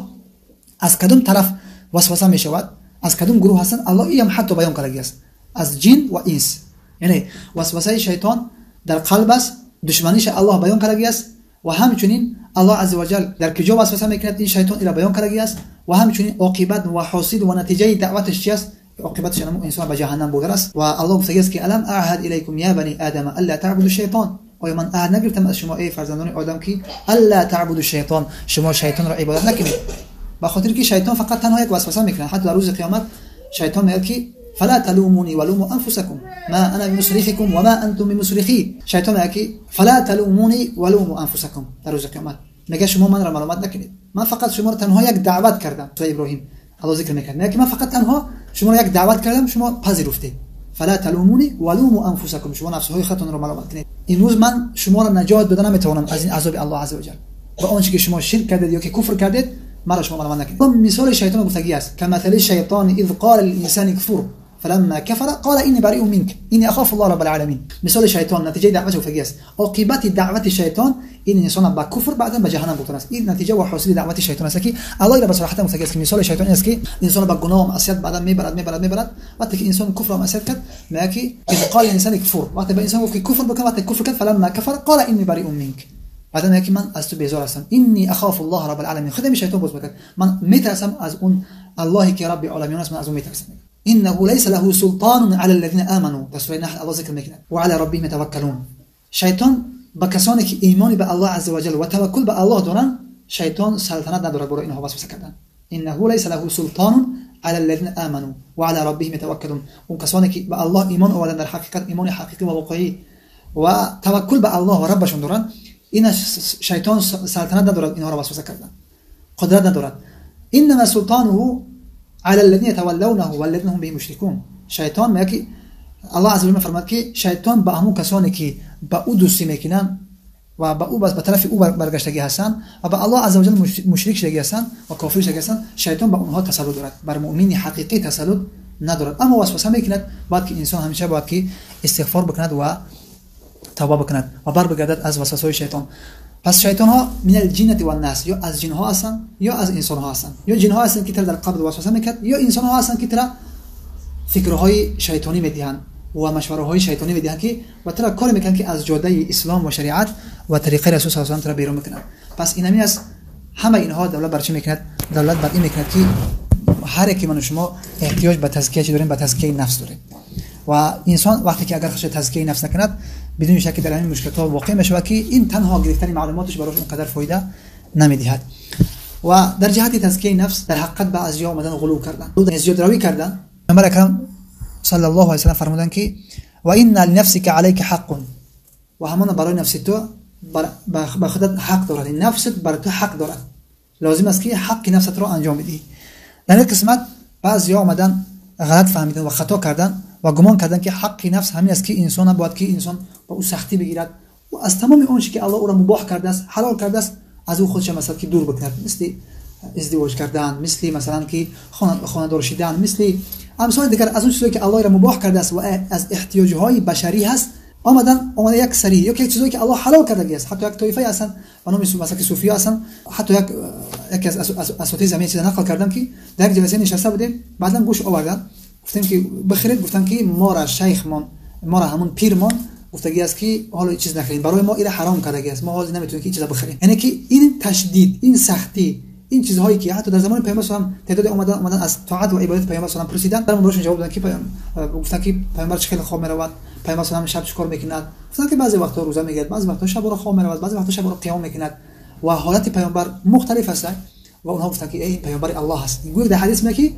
аз кадом тараф васваса мешавад, аз кадом гурӯҳ ҳастанд, Аллоҳ иам ҳатто баён кардагӣ аст, аз ҷин ва инс. Яъне васвасаи шайтон дар қалб аст, душманиша Аллоҳ баён кардагӣ аст ва ҳамчунин Аллоҳ азза ва ҷал дар куҷо васваса мекунад ин шайтон ира баён кардагӣ аст ва ҳамчунин оқибат ва ҳосил ва натиҷаи даъваташ чи аст? оқибаташ инсон ба ҷаҳаннам бурдан аст. Ва Аллоҳ гуфтагӣ аст ки алам аҳад илайкум я бани адама алла таъбуду шайтон. Оё ман аҳд нагирифтам аз шумо эй фарзандони одам ки алла таъбуду шайтон, шумо шайтонро ибодат накунед? Ба хотире ки шайтон фақат танҳо як васваса мекунад. Ҳатто дар рӯзи қиёмат шайтон мегӯяд ки фала талумуни валуму анфусакум ма ана бимусрихикум ва ма антум бимусрихи. Шайтон мегӯяд ки фала талумуни валуму анфусакум дар рӯзи қиёмат мегӯяд шумо манро маломат накунед, ман фақат шуморо танҳо як даъват кардам. Сураи Иброҳим Аллоҳ зикр мекард, мегӯяд ки ман фақат танҳо шуморо як даъват кардам, шумо пазируфтед. фала талумуни валуму анфусакум, шумо нафсҳои худатонро маломат кунед. Имрӯз ман шуморо наҷот дода наметавонам аз ин азоби Аллоҳ азза ва ҷал ва он чи ки шумо ширк кардед ё ки куфр кардед, маро шумо маломат накунед. Мисоли шайтон гуфтагӣ аст камасали шайтони из қола лилинсани кфур фаламма кафара қола инни бариун минк инни ахофу аллоҳа раббал аламин. Мисоли шайтон натиҷаи даъваташ гуфтагӣ аст. Оқибати даъвати шайтон ин инсонро ба куфр баъдан ба ҷаҳаннам бурдан аст. Ин натиҷа ва ҳосили даъвати шайтон аст ки Аллоҳ ира ба сароҳатан гуфтагӣ аст ки мисоли шайтон ин аст ки инсонро ба гуноҳ ва маъсият баъдан мебарад, мебарад, мебарад. Вақте ки инсон куфр ва маъсият кард, мегӯяд ки из қола лилинсани кфур, вақте ба инсон гуфт ки куфр бикун, вақте куфр кард фаламма кафара қола инни бариун минк, баъдан мегӯяд ки ман аз ту безор ҳастам, инни ахофу аллоҳа раббал аламин. Худи ҳамин шайтон боз мегӯяд ман метарсам аз он Аллоҳе ки Рабби оламиён аст, ман аз ӯ метарсам. إنه ليس له سلطان على الذين آمنوا. در سوره نحل الله ذکر میکند و علی ربهم یتوکلون. شیطان با کسانی که ایمان به الله عز وجل و توکل به الله دارند، شیطان سلطنت ندارد برای اینها وسوسه کردن. إنه ليس له سلطان على الذين آمنوا وعلى ربهم يتوکلون. اون کسانی که به الله ایمان آوردن، در حقیقت ایمان حقیقی و واقعی و توکل به الله و ربشون دارند، این شیطان سلطنت ندارد اینها را وسوسه کردن، قدرت ندارد. انما سلطانه على الذين يتولونه والذين هم به مشركون. شیطان میگه که الله عز وجل میفرماد که شیطان به همون کسانی که به او دوستی میکنن و به او بس به طرف او برگشتگی هستن و به الله عز وجل مشرک شدگی هستن و کافر شدگی هستن، شیطان به اونها تسلط دارد، بر مؤمن حقیقی تسلط ندارد. اما وسوسه میکند. باید که انسان همیشه باید که استغفار بکند و توبه بکند و بر بگردد از وسوسه های شیطان. پس شیطان ها من الجنة والناس، یا از جن ها هستن یا از انسان ها هستن. یا جن ها هستن که تر در قبر وسوسه میکرد، یا انسان ها هستن که تر فکرهای شیطانی میدهند و مشوره های شیطانی میدهند که و تر کار میکنن که از جاده اسلام و شریعت و طریقه رسول صلی الله علیه و آله تر بیرون میکنن. پس این همین است. همه اینها دولت بر چی میکند؟ دولت بر این میکند که هر یکی من و شما احتیاج به تزکیه چی داریم؟ به تزکیه نفس داریم. و انسان وقتی که اگر خودش تزکیه نفس نکند، بدون شک در همین مشکلات واقع میشود که این تنها گرفتن معلوماتش براش اونقدر فایده نمیدهد. و در جهت تزکیه نفس در حقیقت بعضی آمدن غلو کردن، زیاد روی کردن. پیامبر اکرم صلی الله علیه و سلم فرمودند که و ان لنفسک علیک حق، و همان برای نفس تو به خودت حق دارد، نفست بر تو حق دارد، لازم است که حق نفست را انجام بدهی. در این قسمت بعضی آمدن غلط فهمیدن و خطا کردن و گمان کردن که حق نفس همین است که انسان باید که انسان با او سختی بگیرد و از تمام آنچه که الله او را مباح کرده است، حلال کرده است، از او خودش مثلا که دور بکند، مثل ازدواج کردن، مثل مثلا که خانه‌دار شدن، مثل امثال دیگر از اون چیزایی که الله را مباح کرده است و از احتیاجهای بشری هست. آمدن یک سری یا یک چیزایی که الله حلال کرده است، حتی یک طایفه هستن به نام مثلا که صوفیا هستن، حتی یکی از اساتید زمین چیز نقل کردم که در یک جلسه نشسته بودیم، بعدا گوش آوردن، گفتیم که بخرید، گفتن که ما را شیخمان، ما را همون پیرمان گفتگی است که حالا چیز نخرید، برای ما این حرام کردگی است، ما حاضر نمیتونیم که این چیزا بخریم. یعنی که این تشدید، این سختی، این چیزهایی که حتی در زمان پیامبر صلی الله علیه و تعداد اومدن از طاعت و عبادت پیامبر صلی الله علیه و پرسیدن، در براشون جواب دادن که گفتن که پیامبر چه خیلی خواب میرود، پیامبر صلی الله علیه و شب چیکار میکند، گفتن که بعضی وقتا روزه میگیرد، بعضی وقتا شب را خواب میرود، بعضی وقتا شب را قیام میکند و حالت پیامبر مختلف است. و اونها گفتن که این پیامبر الله است. گویا در حدیث میگه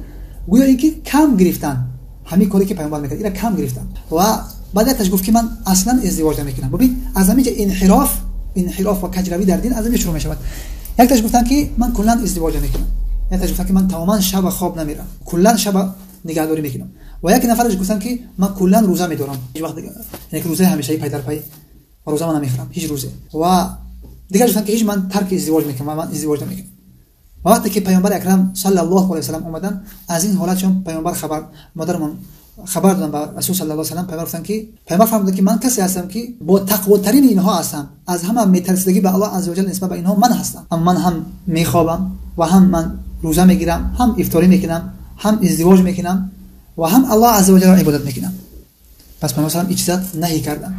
گویا اینکه کم گرفتن همین کاری که پیامبر میکرد، اینا کم گرفتن. و بعدش گفت که من اصلا ازدواج نمیکنم. ببین از همین انحراف و کجروی در دین از همین شروع میشود. یک تاش گفتن که من کلا ازدواج نمیکنم، یک تاش گفتن که من تماما شب خواب نمیرم، کلا شب نگهداری میکنم، و یک نفرش گفتن که من کلا روزه میدارم، هیچ وقت یعنی که روزه همیشه پای در پای روزه من نمیخورم هیچ روزه. و دیگر گفتن که هیچ من ترک ازدواج میکنم و من ازدواج نمیکنم. و وقتی که پیامبر اکرم صلی الله علیه و سلم اومدن، از این حالت چون پیامبر خبر مادرمون خبر دادن به رسول صلی الله علیه و سلم، پیامبر گفتن که پیامبر فرمودند که من کسی هستم که با تقواترین اینها هستم، از همه میترسیدگی به الله عزوجل نسبت به اینها من هستم، اما من هم میخوابم و هم من روزه میگیرم، هم افطاری میکنم، هم ازدواج میکنم و هم الله عزوجل را عبادت میکنم. پس پیامبر صلی الله علیه و سلم این چیزا نهی کردن.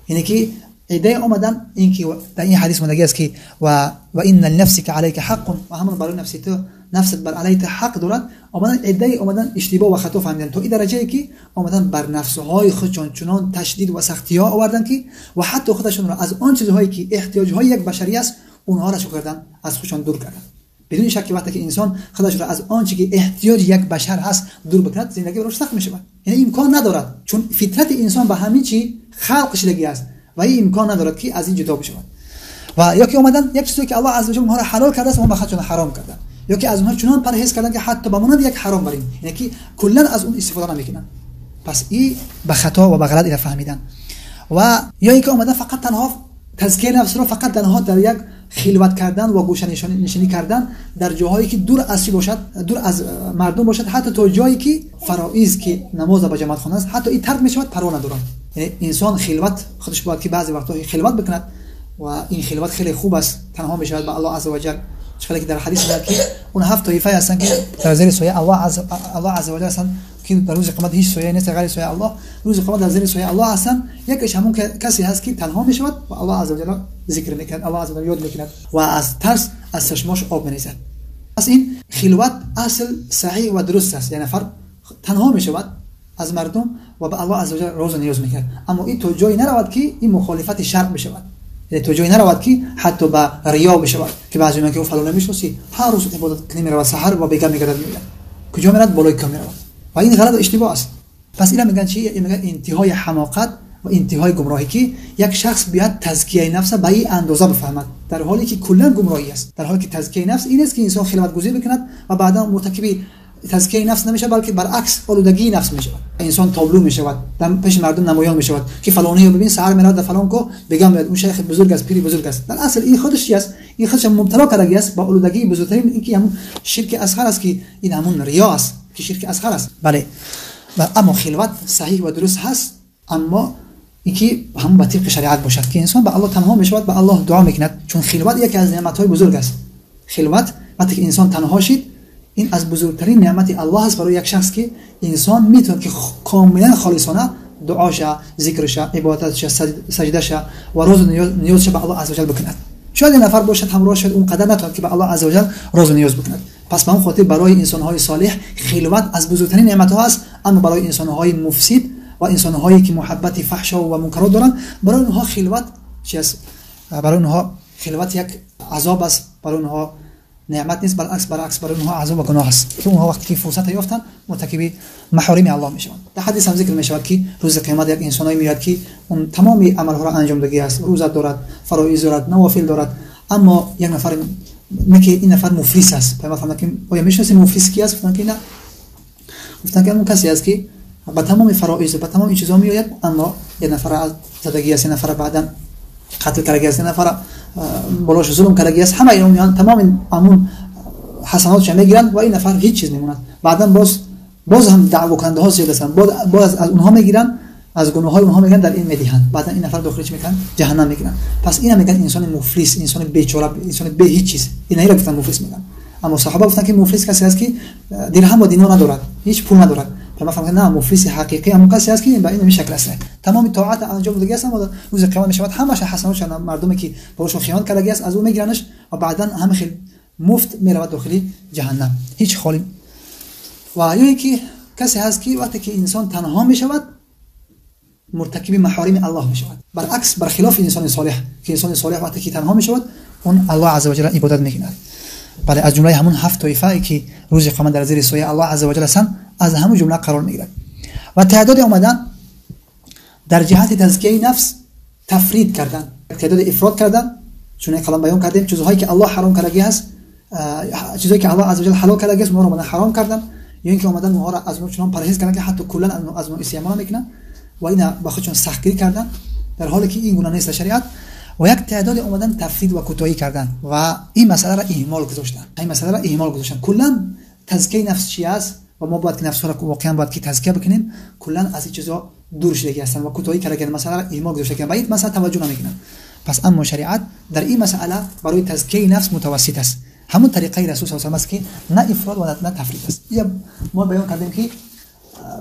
یعنی که ایده اومدن این که در این حدیث اومده است که و ان لنفسک علیک حق، و همون برای نفسی تو نفست بر علیت حق دارد. آمدن ایده اومدن اشتباه و خطا فهمیدن تا این درجه که آمدن بر نفسهای خودشون چنان تشدید و سختی ها آوردن که و حتی خودشون را از آن چیزهایی که احتیاج های یک بشری است اونها را چه کردن، از خودشون دور کردن. بدون شک وقتی که انسان خودش را از آنچه که احتیاج یک بشر هست دور بکند، زندگی براش سخت میشود. یعنی امکان ندارد، چون فطرت انسان به همین چی خلق شدگی است و این امکان ندارد که از این جدا بشود. و یا که اومدن یک چیزی که الله عزوجل اونها را حلال کرده است اونها به خودشون حرام کردن، یا که از اونها چنان پرهیز کردن که حتی به مانند یک حرام بریم، یعنی که کلا از اون استفاده نمیکنن. پس این به خطا و به غلط اینا فهمیدن. و یا اینکه اومدن فقط تنها تزکیه نفس رو فقط تنها در یک خلوت کردن و گوشه نشینی کردن در جاهایی که دور از چی باشد، دور از مردم باشد، حتی تا جایی که فرائض که نماز با جماعت خوندن است حتی این ترک میشود، پروا ندارن. یعنی انسان خلوت خودش باید که بعضی وقتها خلوت بکند و این خلوت خیلی خوب است، تنها میشود با الله عزوجل. چون که در حدیث میاد که اون هفت طایفه هستن که در زیر سایه الله عزوجل هستن که در روز قیامت هیچ سایه نیست غیر سایه الله، روز قیامت در زیر سایه الله هستن. یکیش همون کسی هست که تنها میشود و الله عزوجل ذکر میکند، الله عزوجل یاد میکند و از ترس از چشماش آب میریزد. پس این خلوت اصل صحیح و درست است، یعنی نفر تنها میشود از مردم و به الله عزوجل روز نیاز میکند، اما این تا جایی نرود که این مخالفت شرع بشود، یعنی تا جایی نرود که حتی به ریا بشود که بعضی میگن که فلان میشناسی هر روز عبادت کنی میرود سحر و بیگم میگردد میاد کجا میرود، بالای کوه میرود، و این غلط و اشتباه است. پس اینا میگن چی؟ میگن انتهای حماقت و انتهای گمراهی که یک شخص بیاد تزکیه نفس به این اندازه بفهمد، در حالی که کلا گمراهی است، در حالی که تزکیه نفس این است که انسان خلوت گزیر بکند و بعدا مرتکب تزکیه نفس نمیشه، بلکه برعکس آلودگی نفس میشود. انسان تابلو میشود، در پیش مردم نمایان میشود که فلانی رو ببین سحر میرود در فلان کو بگم میاد اون شیخ بزرگ است، پیری بزرگ است. در اصل این خودش چی است؟ این خودش مبتلا کردگی است با آلودگی بزرگترین، این که همون شرک اصغر است، که این همون ریا است که شرک اصغر است. بله، و اما خلوت صحیح و درست هست، اما Инки ҳам ба тибқи шариат бошад, ки инсон ба Аллоҳ танҳо мешавад, ба Аллоҳ дуо мекунад, чун хилват яке аз неъматҳои бузург аст. Хилват вақте ки инсон танҳо шид, ин аз бузургтарин неъмати Аллоҳ аст барои як шахс, ки инсон метавонад ки комилан холисона дуоша, зикрша, ибодатша, саҷдаша ва розу ниёзша ба Аллоҳ азза ва ҷал бикунад. Шояд як нафар бошад ҳамроҳ, шояд он қадар натавонад ки ба Аллоҳ азза ва ҷал розу ниёз бикунад. Пас ба он хотир барои инсонҳои солеҳ хилват аз бузургтарин неъматҳо аст, аммо барои инсонҳои муфсид ва инсонҳое ки муҳаббати фаҳшо ва мункарот доранд, барои онҳо хилват чи аст? Барои онҳо хилват як азоб аст, барои онҳо неъмат нест, баръакс барои онҳо азоб ва гуноҳ аст, ки онҳо вақте ки фурсат ёфтанд муртакиби маҳорими Аллоҳ мешаванд. Дар ҳадис ҳам зикр мешавад, ки рӯзи қиёмат як инсоное меояд, ки он тамоми амалҳоро анҷом додагӣ аст, рӯза дорад, фароиз дорад, навофил дорад, аммо як нафар не, ки ин нафар муфлис аст. Паёмбар фармуданд, ки оё мешиносӣ муфлис ки аст? Гуфтанд, ки на. Гуфтанд, ки он касе аст, ки ба тамоми фароиз ва ба тамоми чизҳо меояд, аммо як нафар задагӣ аст, як нафар баъдан қатл кардагӣ аст, як нафар болош зулм кардагӣ аст. Ҳама инҳо меоянд, тамоми ҳамун ҳасанотша мегиранд ва ин нафар ҳеҷ чиз мемонад. Баъдан боз ҳам даъвокунандаҳо зиёд ҳастанд, боз аз онҳо мегиранд, аз гуноҳҳои онҳо мегиранд, дар ин медиҳанд. Баъдан ин нафар дохили чӣ мекунанд? Ҷаҳаннам мекунанд. Пас ина мегӯянд инсони муфлис, инсони бечора, инсони бе ҳеҷ чиз. Инаро гуфтанд муфлис мегӯянд. Аммо саҳоба гуфтанд, ки муфлис касе аст, ки дирҳам ва динор надорад, ҳеҷ пул надорад. Паёмбар фармуданд, на, муфлиси ҳақиқӣ ҳамон касе аст, ки ба ин шакл аст. Тамоми тоат анҷом додагӣ аст, аммо рӯзи қиёмат мешавад ҳамаша ҳасанотша мардуме ки барошон хиёнат кардагӣ аст, аз ӯ мегиранаш ва баъдан ҳама хел муфт меравад дохили ҷаҳаннам, ҳеҷ холӣ. Ва ё ин ки касе ҳаст, ки вақте ки инсон танҳо мешавад, муртакиби маҳорими Аллоҳ мешавад. Баръакс, бархилофи инсони солеҳ, ки инсони солеҳ вақте ки танҳо мешавад, он Аллоҳ азза ва ҷалла ибодат мекунад. Бале, аз ҷумлаи ҳамун ҳафт тоифае, ки рӯзи қиёмат дар зери сояи Аллоҳ азза ва ҷалла ҳастанд, аз ҳамун ҷумла қарор мегирад. Ва теъдоде омадан дар ҷиҳати тазкияи нафс тафрид кардан, теъдоди ифрод кардан, чун қалам баён кардем, чизҳое ки Аллоҳ ҳаром кардагӣ ҳаст, чизҳое ки Аллоҳ азза ва ҷалла ҳалол кардагӣ аст, онҳоро омадан ҳаром кардан, ё ин ки омадан онҳоро аз онҳо чунон парҳез кардан, ки ҳатто куллан аз онҳо истеъмол мекунанд ва ина ба худшон сахтгирӣ кардан, дар ҳоле ки ин гуна нест дар шариат. Ва як теъдоде омадан тафрид ва кӯтоҳӣ кардан ва ин масъаларо иҳмол гузоштан, ин масъаларо иҳмол гузоштан. Куллан тазкияи нафс чи аст ва мо бояд ки нафсҳоро воқеан бояд ки тазкия бикунем, куллан аз ин чизҳо дур шудагӣ ҳастанд ва кӯтоҳӣ кардагианд, масъаларо иҳмол гузоштагианд, ба ин масъала таваҷҷӯҳ намекунанд. Пас аммо шариат дар ин масъала барои тазкияи нафс мутавассит аст, ҳамон тариқаи расул саллаллоҳу алайҳи васаллам аст, ки на ифрод ва на тафрид аст. Ия мо баён кардем, ки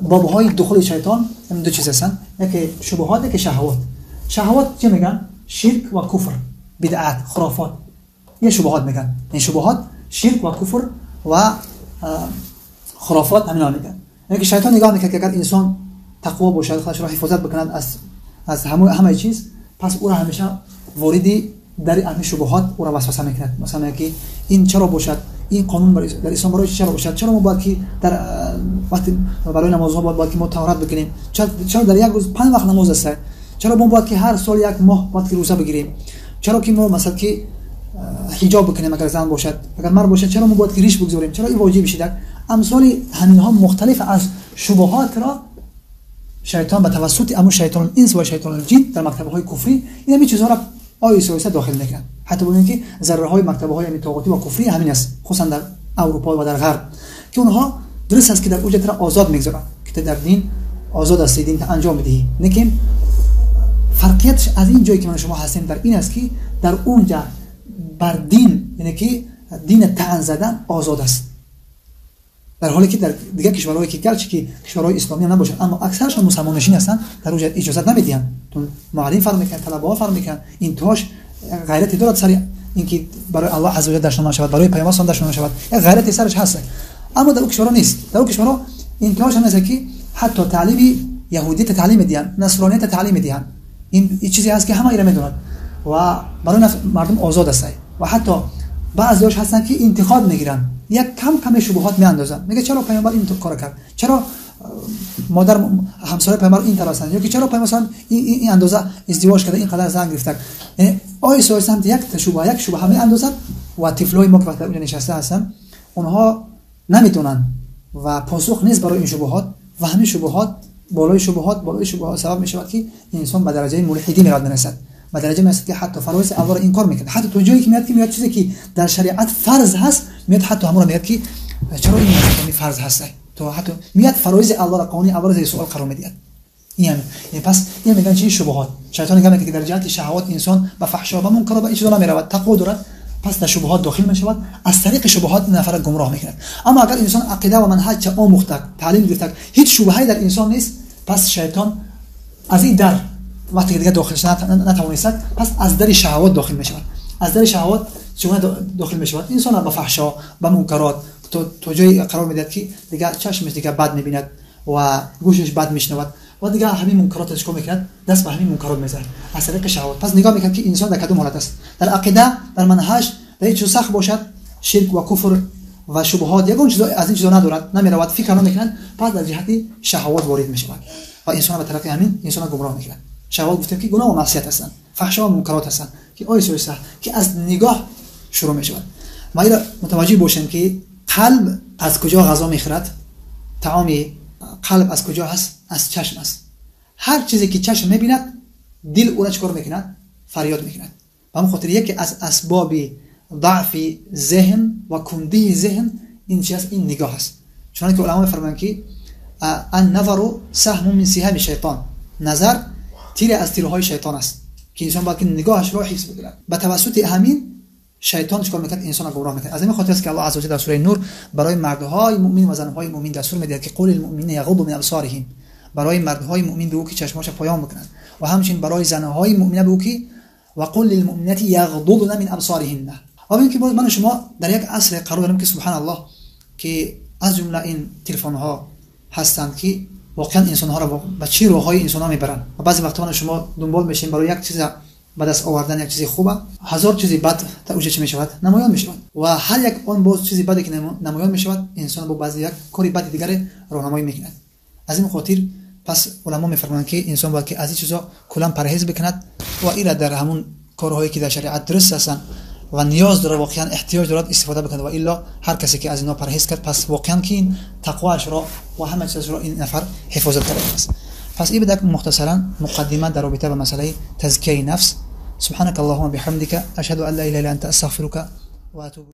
бобҳои духули шайтон ду чиз ҳастанд: яке шубҳот, яке шаҳвот. Шаҳвот чӣ мегӯянд? Ширк ва куфр, бидъат, хурофот, ия шубҳот мегӯянд. Ин шубҳот ширк ва куфр ва хурофот, ҳамино мегӯянд. Яке шайтон нигоҳ мекард, ки агар инсон тақво бошад, худашро ҳифозат бикунад аз ҳамаи чиз, пас ӯро ҳамеша вориди дар ҳамин шубҳот ӯро васваса мекунад. Масалан, мегӯяд, ки ин чаро бошад, ин қонун дар ислом барои чаро бошад, чаро мо бояд ки дар вақти барои намозҳо бояд ки мо таҳорат бикунем, чаро дар як рӯз 5 вақт намоз аст, чаро мо бояд ки ҳар сол як моҳ бояд ки рӯза бигирем, чаро ки мо масалан ки ҳиҷоб бикунем агар зан бошад, агар мард бошад, чаро мо бояд ки риш бигзорем, чаро ин воҷиб шидак. Амсоли ҳаминҳо мухталиф аз шубҳотро шайтон ба тавассути ҳамун шайтон инс ва шайтон ҷин дар мактабҳои куфрӣ ин ҳамин чизҳоро оҳиста оҳиста дохил мекунад. Ҳатто бубинед, ки зарраҳои мактабҳои ҳамин тоғутӣ ва куфрӣ ҳамин аст, хусусан дар Аврупо ва дар Ғарб, ки онҳо дуруст аст, ки дар уҷа тра озод мегузоранд, ки ту дар дин озод ҳастӣ, дин анҷом медиҳӣ. Лекин фарқиятш аз ин ҷое ки ман шумо ҳастем дар ин аст, ки дар унҷа бар дин, яъне ки дина таън задан озод аст, дар ҳоле ки дар дигар кишварҳое, ки гарчи ки кишварҳои исломӣ набошанд, аммо аксарашон мусалмоннишин ҳастанд, дар уҷа иҷозат намедиҳанд. Муаллим фарқ мекунад, талабаҳо фарқ мекунанд, интиҳош ғайрате дорад сари инки барои Аллоҳ азза ва ҷалла дашном нашавад, барои паёмбар дашном нашавад, як ғайрате сараш ҳаст. Аммо дар ӯ кишварҳо нест. Дар ӯ кишварҳо интиҳош ҳам нест, ки ҳатто таълими яҳудията таълим медиҳанд, насронията таълим медиҳанд. Ин чизе ҳаст, ки ҳама инро медонад ва барои мардум озод аст. Ва ҳатто баъзеҳош ҳастанд, ки интиқод мегиранд, як кам каме шубҳот меандозанд, мега чаро паёмбар ин кор кард, чаро модар ҳамсояи паёмбар ин тараф ҳастанд, ё ки чаро паёмбар ин андоза издивоҷ карда, ин қадар зан гирифта. Яъне оҳиста оҳиста ҳам як шубҳа, як шубҳа меандозад ва тифлои мо, ки вақте онҷо нишаста ҳастанд, онҳо наметавонанд ва посух нест барои ин шубҳот, ва ҳамин шубҳот болои шубҳот болои шубҳот сабаб мешавад, ки инсон ба дараҷаи мулҳидӣ меравад, мерасад, ба дараҷа мерасад, ки ҳатто фароизи Аллоҳро инкор мекунад. Ҳатто то ҷое ки меяд, ки меяд чизе ки дар шариат фарз ҳаст, меяд ҳатто ҳамонро меяд, ки чаро ин фарз ҳаст, то ҳатто меяд фароизи Аллоҳро, қонуни Аллоҳро зери суол қарор медиҳад. این پس این میگن چی؟ شبهات. شیطان میگه که در جهت شهوات انسان به فحشا و منکر و این چیزا نمیرود، تقوا دارد، پس در شبهات داخل میشود، از طریق شبهات نفر گمراه میکند. اما اگر انسان عقیده و منهج آموخته، تعلیم گرفته، هیچ شبهه‌ای در انسان نیست، پس شیطان از این در وقتی که دیگه داخل نتوانست، پس از در شهوات داخل میشود. از در شهوات چگونه داخل میشود؟ انسان به فحشا، به منکرات تا جایی قرار میدهد که دیگه چشمش دیگه بد میبیند و گوشش بد میشنود و دیگه همین منکرات چیکار میکند؟ دست به همین منکرات میزنه از طریق شهوات. پس نگاه میکند که انسان در کدام حالت است، در عقیده، در منهج، در چیز سخت باشد، شرک و کفر و شبهات یگان چیز از این چیزا ندارد، نمیرود، فکر نمیکند، پس در جهت شهوات وارد میشود و انسان به طریق همین انسان گمراه میکند. شهوات گفتیم که گناه و معصیت هستند، فحشا و منکرات هستند که آیسه که از نگاه شروع میشود. ما ایرا متوجه باشیم که قلب از کجا غذا میخورد؟ طعام قلب از کجا هست؟ از چشم است. هر چیزی که چشم میبیند، دل او را چکار میکند؟ فریاد میکند. به همین خاطر یکی از اسباب ضعف ذهن و کندی ذهن این چی است؟ این نگاه است. چون که علما میفرمایند که النظر سهم من سهام شیطان، نظر تیر از تیرهای شیطان است که انسان باید که نگاهش را حفظ بکند. به توسط همین شیطان چیکار میکند؟ انسان را گمراه میکند. از این خاطر است که الله عزوجل در سوره نور برای مردهای مؤمن و زنهای مؤمن دستور میدهد که قول المؤمنین یغضوا من ابصارهم، برای مردهای مؤمن بگو که چشماشو پایان بکنند و همچنین برای زنهای مؤمنه بگو که و قل للمؤمنات یغضضن من ابصارهن. و ببینید که من و شما در یک عصر قرار داریم که سبحان الله که از جمله این تلفن ها هستند که واقعا انسان ها را به چه راههای انسان ها میبرند و بعضی وقتا من شما دنبال میشیم برای یک چیز به دست آوردن یک چیز خوبه، هزار چیز بد تا اوج چی میشود؟ نمایان میشود و هر یک آن باز چیز بدی که نمایان میشود انسان با بعضی یک کاری بد دیگر راهنمایی میکند. از این خاطر پس علما میفرمایند که انسان باید که از این چیزا کلا پرهیز بکند و ایرا در همون کارهایی که در شریعت درست هستند و نیاز داره، واقعا احتیاج دارد استفاده بکند و الا هر کسی که از اینا پرهیز کرد پس واقعا که این تقواش را و همه چیز را این نفر حفاظت کرده است. پس این بدک مختصرا مقدمه در رابطه با مسئله تزکیه نفس. سبحانك اللهم بحمدك أشهد أن لا إله إلا أنت أستغفرك وأتوب.